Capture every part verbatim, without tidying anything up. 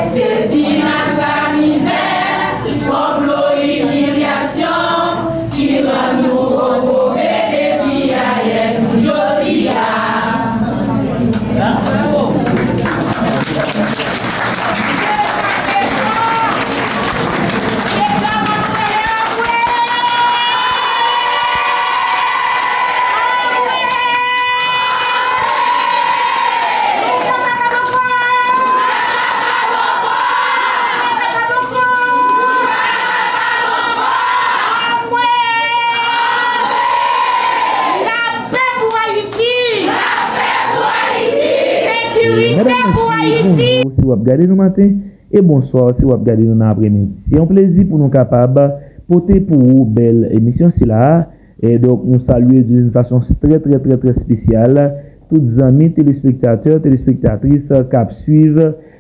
Se silas, lamizè, konplo, imilyasyon ki rann nou kokobe depi ayè kou jodi a. Lapè pou Ayiti! Lapè pou Ayiti! Sekirite pou Ayiti! Medam, mesye, bonjou si w ap gade nou maten, e bonswa si w ap gade nou nan aprèmidi. Se yon plezi pou nou kapab pote pou ou bèl emisyon sila a. E donk, nou salye d'une façon très, très, très, très spéciale tout zanmi telespektatè, telespektatris k ap swiv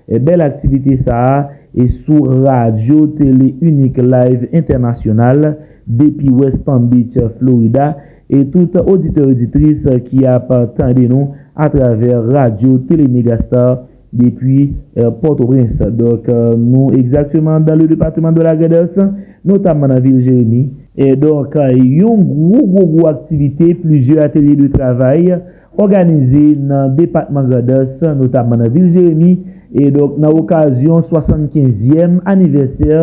e bèl aktivite sa a e sou Radyo Tele Unik Live Entènasyonal depi West Palm Beach, Florida, e tout oditè oditris ki ap tande nou atravè Radyo Tele Megastar depi eh, Pòtoprens. Donk, eh, nou egzakteman dans le département de la Grand'Anse, notamman nan vil Jeremi. E donk, eh, yon gwo, gwo, gwo aktivite, plizyè atelye de travay òganize nan depatman Grandans, notamman nan vil Jeremi, e donk nan okazyon swasannkenzyèm anivèsè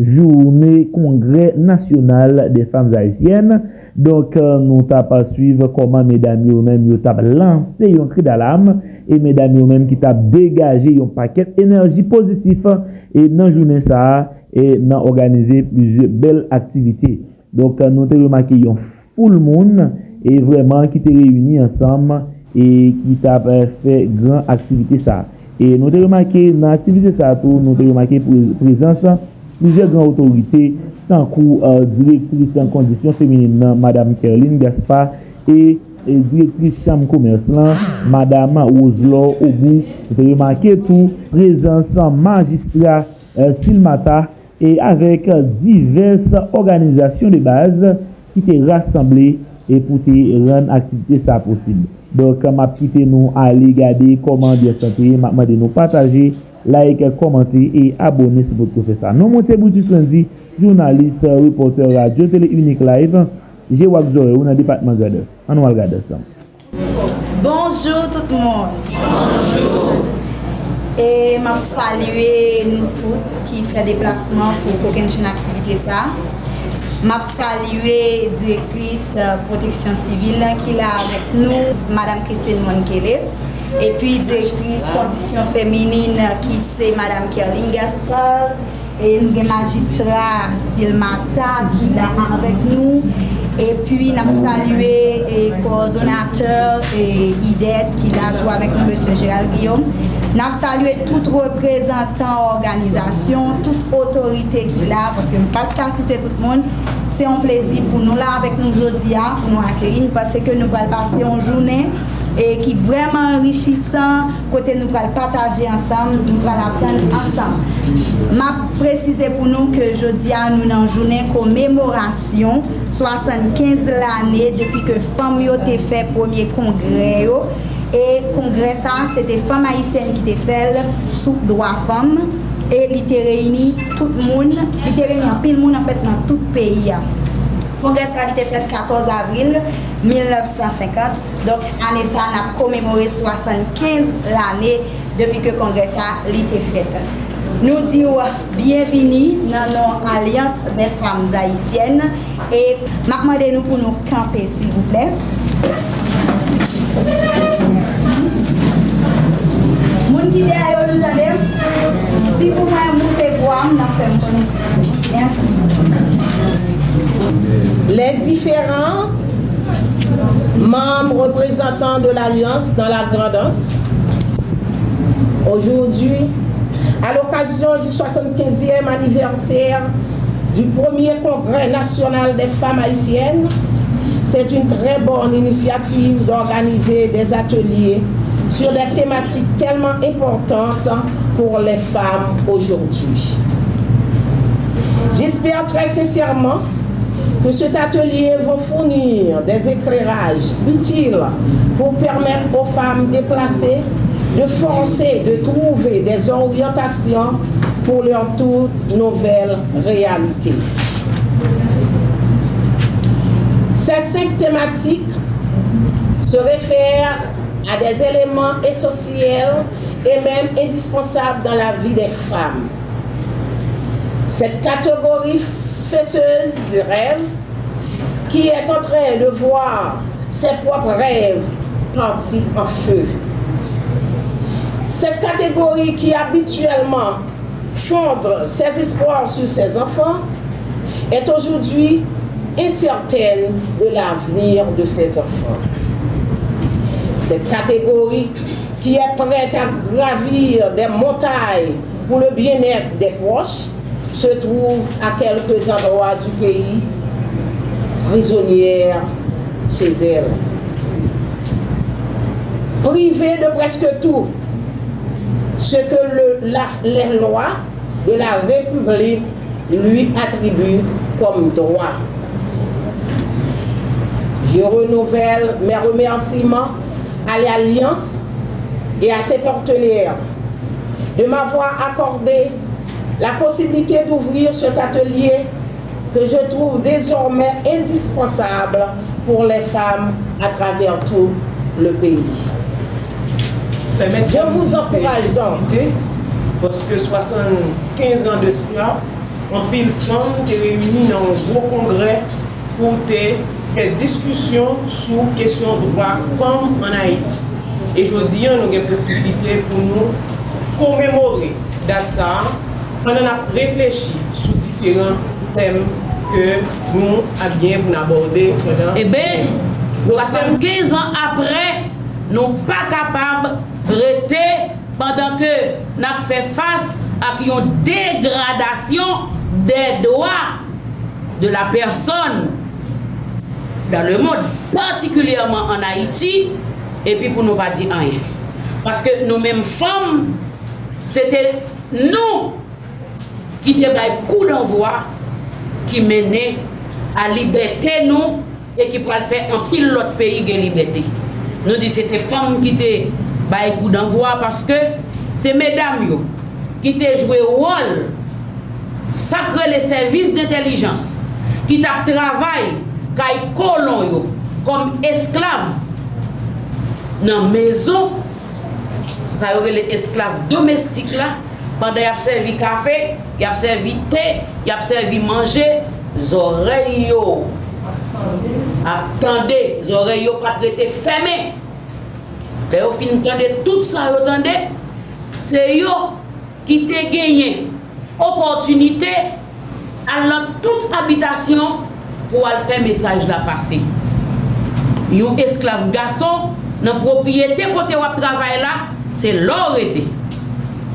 jounen Kongrè Nasyonal dè Fanm Ayisyèn. Donk, eh, nou t ap swiv kòman medam yo menm yo t ap lanse yon kri dalam, e medam yo menm ki t ap degaje yon pakèt enèji pozitif, e nan jounen sa a, e nan òganize plizyè bèl aktivite. Donk, nou te remake yon foul moun, e vrèman ki te reyini ansanm, e ki t ap, eh, fè gran aktivite sa a. E nou te remake nan aktivite sa a tou, nou te remake pre-, prezans plizyè gran otorite, tankou, eh, direktris kondisyon feminin nan, madam Kerline Gaspard, e, e direktris chanm komès lan, madam Roselor Aubou. Nou te remake tou prezans majistra, eh, Silmata, e avèk divès òganizasyon de baz ki te rasanble e pou te rann aktivite sa posib. Donk, m ap kite nou ale gade kòman anbyans lan te ye. M ap mande nou pataje, like, kòmante e abòne si w potko fè sa. Non mwen se Brutus Wendy, jounalis, repòtè Radyo Tele Unik Live, je w ak zòrèy ou nan depatman Grandans. Ann nou al gade ansanm. Bonjou tout moun. Bonjou. E m ap salye nou tout ki fè deplasman pou kokennchenn aktivite sa. M ap salye direktris, eh, pwoteksyon sivil ki la avèk nou, madam Christine Monkele, epi direktris kondisyon feminin ki se madam Kerline Gaspard, e nou gen majistra Silmata ki la avèk nou. Epi n ap salye, e, kowòdonatè, e, IDET ki la tou avèk nou, mesye Gérald Guillaume. N ap salye tout reprezantan òganizasyon, tout otorite ki la, paske m pa t ka site tout moun. Se yon plezi pou nou la avèk nou jodi a, pou nou akeyi n, paske nou pral pase yon jounen, e, ki vrèman anrichisan, kote nou pral pataje ansanm, nou pral aprann ansanm. M ap presize pou nou ke jodi a nou nan jounen komemorasyon swasannkenz lane depi ke fanm yo te fè premye kongrè yo. E kongrè sa a, se te fanm ayisyèn ki te fè l sou dwa fanm. E li te reyini tout moun, li te reyini anpil moun, anfèt, nan tout peyi a. Kongrè sa a, li te fèt katòz avril mil nèf san senkant. Donk, ane sa a, n ap komemore swasannkenz lane depi ke kongrè sa a, li te fèt. Nou di w byenvini nan non Alyans dè Fanm Ayisyèn. E m ap mande nou pou nou kanpe, silvouplè. Moun ki dèyè yo, nou tande m? Si pou mwen moute vwa m, n ap fè m konnen. Mèsi. Les différents membres représentants de l'Alliance dans la Grand'Anse, aujourd'hui, à l'occasion du soixante-quinzième anniversaire du premier congrès national des femmes haïtiennes, c'est une très bonne initiative d'organiser des ateliers sur des thématiques tellement importantes pour les femmes aujourd'hui. J'espère très sincèrement que cet atelier va fournir des éclairages utiles pour permettre aux femmes déplacées de forcer de trouver des orientations pour leur toute nouvelle réalité. Ces cinq thématiques se réfèrent à des éléments essentiels et même indispensables dans la vie des femmes. Cette catégorie fêteuse de rêves qui est en train de voir ses propres rêves partis en feu. Cette catégorie qui habituellement fonde ses espoirs sur ses enfants est aujourd'hui incertaine de l'avenir de ses enfants. Cette catégorie qui est prête à gravir des montagnes pour le bien-être des proches se trouve à quelques endroits du pays prisonnière chez elle. Privée de presque tout ce que le, la, les lois de la République lui attribuent comme droit. Je renouvelle mes remerciements à l'Alliance et à ses partenaires de m'avoir accordé la possibilité d'ouvrir cet atelier que je trouve désormais indispensable pour les femmes à travers tout le pays. Je vous encourage donc, paske swasannkenz an de sila, anpil fanm te reyini nan yon gwo kongrè pou te fè diskisyon sou kesyon dwa fanm ann Ayiti. E jodi a, nou gen posibilite pou nou komemore dat sa a pandan n ap reflechi sou diferan tèm ke nou ap genyen pou n abòde pandan. Eben, swasannkenz an apre, nou pa kapab rete pandan ke n ap fè fas ak yon degradasyon des droits de la personne dans le monde, patikilyèman ann Ayiti, epi pou nou pa di anyen. Paske nou menm fanm, se te nou ki te bay kou danvwa ki mennen a libète nou e ki pral fè anpil lòt peyi gen libète. Nou di se te fanm ki te bay kou danvwa paske se medam yo ki te jwe wòl sa k rele sèvis dentèlijans ki t ap travay kay kolon yo kòm esklav nan mezon sa yo rele esklav domestik la pandan y ap sèvi kafe, y ap sèvi te, y ap sèvi manje, zòrèy yo ap tande, zòrèy yo pa t rete fèmen. Lè yo fin tande tout sa yo tande, se yo ki te genyen opòtinite al nan tout abitasyon pou al fè mesaj la pase. Yon esklav gason nan pwopriyete kote w ap travay la, se la w rete.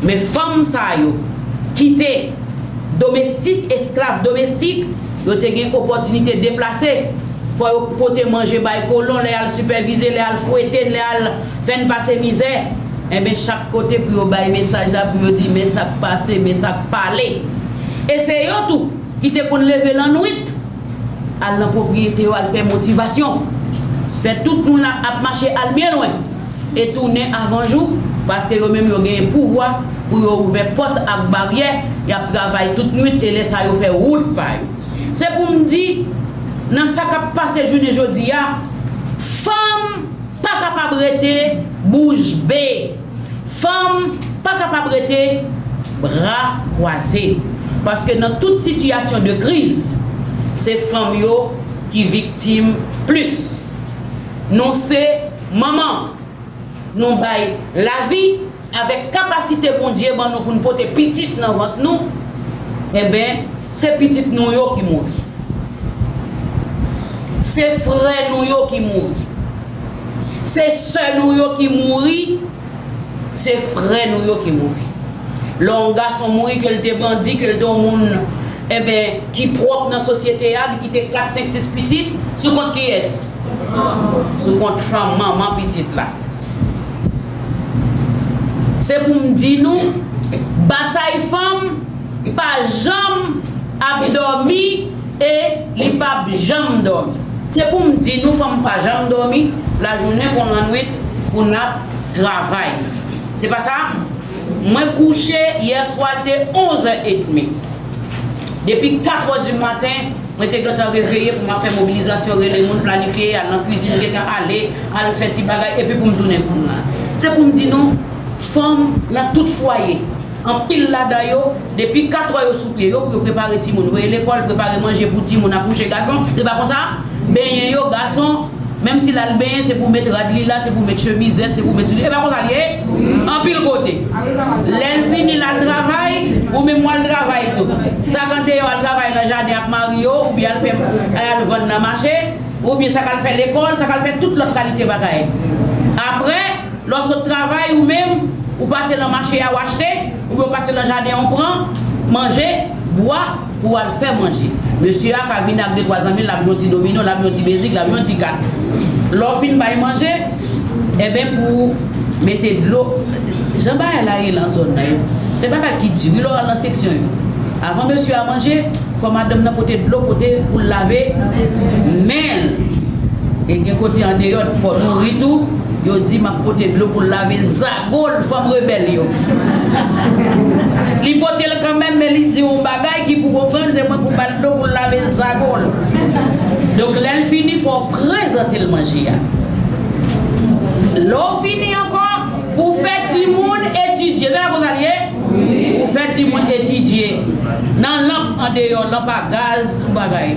Men fanm sa yo ki te domestik, esklav domestik, yo te gen opòtinite deplase. Fò yo pote manje bay kolon, lè y al sipèvize, lè y al fwete n, lè y al fè n pase mizè. Enben, chak kote pou yo bay mesaj la, pou yo di men sa k pase, men sa k pale. E se yo tou ki te konn leve lannwit, al nan pwopriyete yo, al fè motivasyon. Fè tout moun ap mache al byen lwen e tounen avan jou, paske yo menm yo genyen pouvwa pou yo ouvè pòt ak baryè, y ap travay tout nwit e lè sa yo fè wout pa yo. Se pou m di, nan sa k ap pase jounen jodi a, fanm pa kapab rete bouch be. Fanm pa kapab rete bra kwaze. Paske nan tout sitiyasyon de kriz, se fanm yo ki viktim plis. Nou se manman. Nou bay lavi avèk kapasite Bondye ban nou pou n pote pitit nan vant nou, enben, se pitit nou yo ki mouri. Se frè nou yo ki mouri. Se sè nou yo ki mouri. Se frè nou yo ki mouri. Lè yon gason mouri, ke l te bandi, ke l te yon moun, enben, ki pwòp nan sosyete a, li kite kat, senk, sis pitit, sou kont kiyès? Sou kont fanm, manman pitit la. Se pou m di nou, batay fanm pa janm ap dòmi e li p ap janm dòmi. Se pou m di nou, fanm pa janm dòmi, lajounen kon lannwit, pou n ap travay. Se pa sa? Mwen kouche yè swa, l te onz è edmi. Depi kat è di maten, mwen te gentan reveye pou m ap fè mobilizasyon, rele moun, planifye, al nan kwizin, gentan ale, al fè ti bagay, epi pou m tounen kounye a. Se pou m di nou, fanm nan tout fwaye, anpil ladan yo, depi kat è yo sou pye yo pou yo prepare timoun, voye lekòl, prepare manje pou timoun, akouche gason, se pa konsa? Benyen yo, gason, menm si l al benyen, se pou met rad li la, se pou met chemizèt, se pou met soulye. E pa konsa l ye? Anpil kote. Lè l fini, l al travay, ou menm w al travay tou. Sa k andeyò al travay nan jaden ak mari yo, oubyen al fè, al vann nan mache, oubyen sa k al fè lekòl, sa k al fè tout lòt kalite bagay. Apre, lè w sot travay, ou menm, ou pase nan mache a, w achte, oubyen w pase nan jaden an, w pran manje, bwa, pou w al fè manje. Mesye a ka vin ak de twa zanmi l, l ap jwe yon ti domino, l ap jwe yon ti bezik, l ap jwe yon ti kat. Lè w fin bay manje, enben, pou w mete dlo, jan bagay la ye nan zòn nan yo, se bagay ki di wi, lè w al nan seksyon yo. Avan mesye a manje, fò madanm nan pote dlo, pote pou l lave men l. E gen kote andeyò, fò nouri tou. Yo di m ap pote dlo pou l lave zago l, fanm rebèl yo. Li pote l kanmenm, men li di yon bagay ki pou konprann, se mwen pou ba l dlo pou l lave zago l. Donk, lè l fini, fò w prezante l manje a. Lè w fini ankò, pou fè timoun etidye. Se pa konsa l ye? Ou fè timoun etidye nan lanp andeyò, lanp a gaz, ou bagay.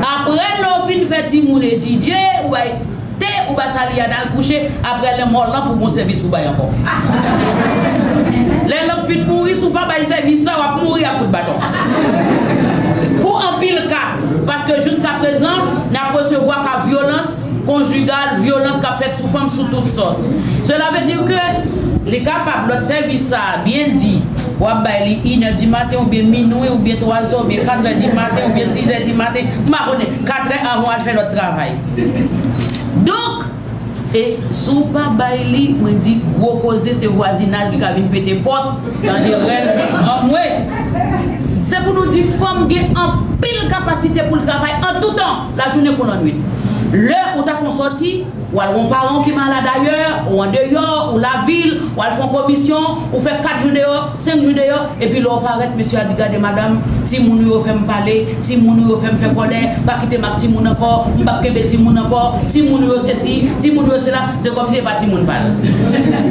Apre, lè w fin fè timoun etidye, ou bay te, ou ba sa li a, al kouche, apre lè mò lanp ou gon sèvis pou bay ankò. Lè lanp fin mouri, si w pa bay sèvis sa, w ap mouri ak kout baton. Pou anpil ka, paske jiskaprezan, n ap resevwa ka vyolans konjigal, vyolans k ap fèt sou fanm sou tout sòt. Cela veut dire que li kapab lòt sèvis sa a, byen di, w ap bay li inè di maten, oubyen minwi, oubyen twazè, oubyen katrè di maten, oubyen sizè di maten, m pa konnen, katrè avan w al fè lòt travay. Donk, e si w pa bay li, mwen di gwo koze, se vwazinaj ki ka vin pete pòt, tande rèl, anmwe. Se pou nou di fanm gen anpil kapasite pou l travay an tou tan, lajounen kou lannwit. Lè ou ta fè yon sòti, w al wè yon paran w ki malad ayè, ou andeyò, ou lavil, w al fè yon komisyon, ou fè kat jou deyò, senk jou deyò, epi lè w parèt, mesye a di, "Gade madanm, timoun ou yo fè m pale, timoun ou yo fè m fè kòlè, pa kite m ak timoun ankò, m p ap kenbe timoun ankò, timoun ou yo sesi, timoun ou yo sela," se kòmsi se pa timoun pa l.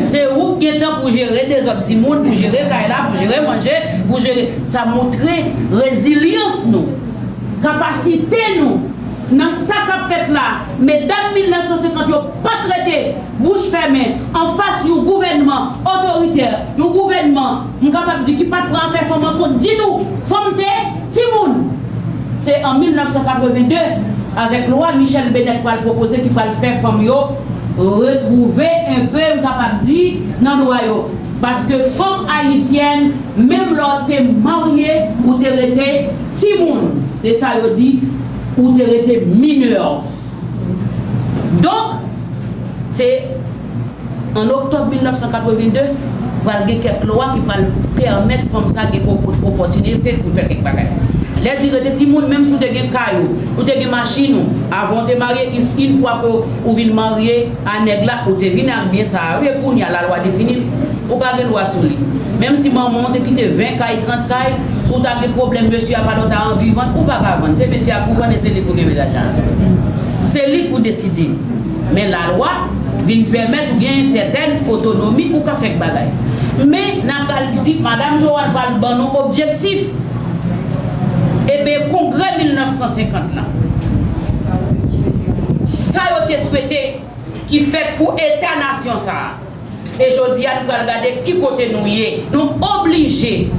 Se ou k gen tan pou jere dezòd timoun, pou jere kay la, pou jere manje, pou jere. Sa montre rezilyans nou, kapasite nou. Nan sa k ap fèt la, medam mil nèf san senkant yo pa t rete bouch fèmen anfas yon gouvènman otoritè, yon gouvènman, m kapab di, ki pa t pran afè fanm an kont ditou. Fanm te timoun. Se an mil nèf san katreven de, avèk lwa Michèle Bennett pral pwopoze, ki pral fè fanm yo retwouve enpe, m kapab di, nan dwa yo. Paske fanm ayisyèn, menm lè w te marye, ou te rete timoun. Se sa yo di, ou te rete minè. Donk, se an oktòb mil nèf san katreven de, pral gen kèk lwa ki pral pèmèt fanm sa gen opo-, opòtinite pou fè kèk bagay. Lè di rete timoun, menm si w te gen kay ou, ou te gen machin ou, avan w te marye, in, in fwa ke ou vin marye a nèg la, ou te vin ak byen sa a, wi, e kounye a lalwa defini l, ou pa gen dwa sou li. Menm si manman w te kite ven kay, trant kay, si w ta gen pwoblèm, mesye a pa ta anvi vann, ou pa ka vann. Se mesye a pou vann e se li pou gen medaj la. Se li pou deside. Men lalwa vin pèmèt ou gen sètèn otonomi, ou ka fè bagay. Men, n a pral di, Madanm Joanne pral ban nou objektif. Ebyen, kongrè mil nèf san senkant lan, sa yo te swete ki fèt pou eta nasyon sa a. E jodi a, nou pral gade ki kote nou ye. Nou oblije,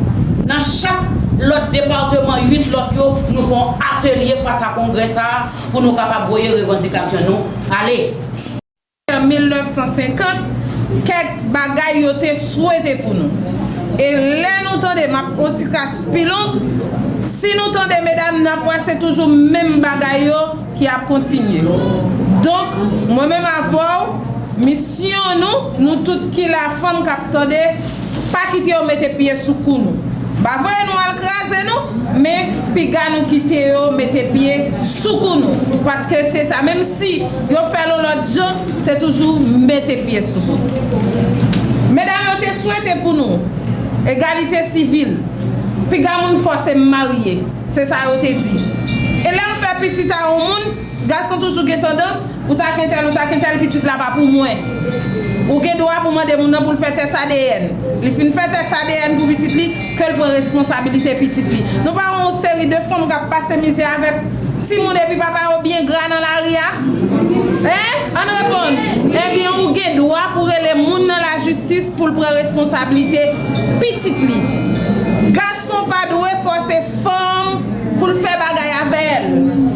nan chak lòt depatman, uit lòt yo, nou fè yon atelye fas a kongrè sa a pou nou kapab voye revandikasyon nou ale. An mil nèf san senkant, kèk bagay yo te swete pou nou. E lè nou tande, m ap yon ti kras pi long, si nou tande medam, n ap wè se toujou menm bagay yo ki ap kontinye. Donk, mwen menm avè w, misyon nou, nou tout ki la, fanm k ap tande, pa kite yo mete pye sou kou nou. M pa voye nou al kraze nou, men piga nou kite yo mete pye sou kou nou. Paske se sa, menm si yo fè l yon lòt jan, se toujou mete pye sou kou nou. Medam yo te swete pou nou egalite sivil. Piga moun fòse m marye. Se sa yo te di. E lè m fè pitit a yon moun, gason toujou gen tandans, ou ta k entèl, ou ta k entèl, pitit la pa pou mwen. Ou gen dwa pou mande moun nan pou l fè tès A D N. Li fin fè tès A D N pou pitit li, ke l pran responsabilite pitit li. Nou pa wè yon seri de fanm k ap pase mizè avèk timoun epi papa yo byen gra nan lari a? Hein? Ann reponn. Ebyen, ou gen dwa pou rele moun nan lajistis pou l pran responsablite pitit li. Gason pa dwe fòse fanm pou l fè bagay avè l.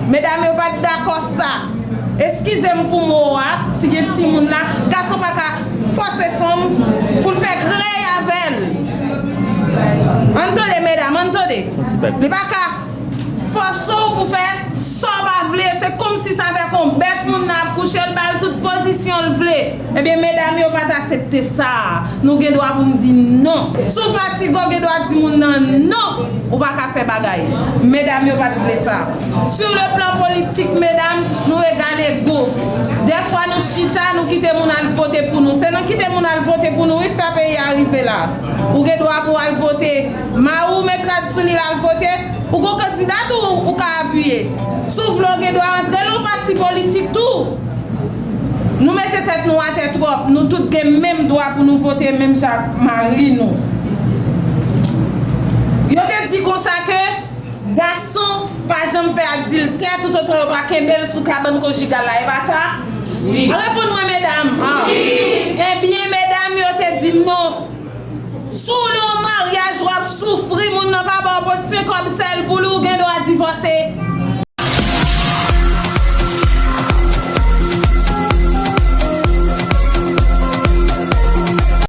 Medam yo pa t dakò sa. Eskize m pou mo a, si gen timoun la, gason pa ka fòse fanm pou l fè krèy avè l. Ann tande, medam, ann tande. Li pa ka fòse w pou fè sa w pa vle. Se kòmsi sa fè kon bèt moun nan ap kouche, l ba l tout pozisyon l vle. Ebyen, medam yo pa t aksepte sa. Nou gen dwa pou n di non. Si w fatige, w gen dwa di moun nan non. Ou pa ka fè bagay. Medam yo pa t vle sa. Sur le plan politik, medam, nou egal ego. Dèfwa nou chita, nou kite moun al vote pou nou. Se nan kite moun al vote pou nou, wi, k fè peyi a rive la. Ou gen dwa pou w al vote. Mari w met rad sou li, l al vote. Ou gon kandida tou ou ka apiye. Si w vle, w gen dwa antre nan yon pati politik tou. Nou mete tèt nou atè twòp. Nou tout gen menm dwa pou nou vote menm jan ak mari nou. Yo te di konsa ke gason pa janm fè adiltè toutotan yo pa kenbe l sou kabann konjigal la, e pa sa? Wi. Reponn mwen, medam. Wi. Ebyen, medam yo te di non. Si w nan yon maryaj, w ap soufri, moun nan pa ba w pot senk kòb sèl pou li, ou gen dwa divòse.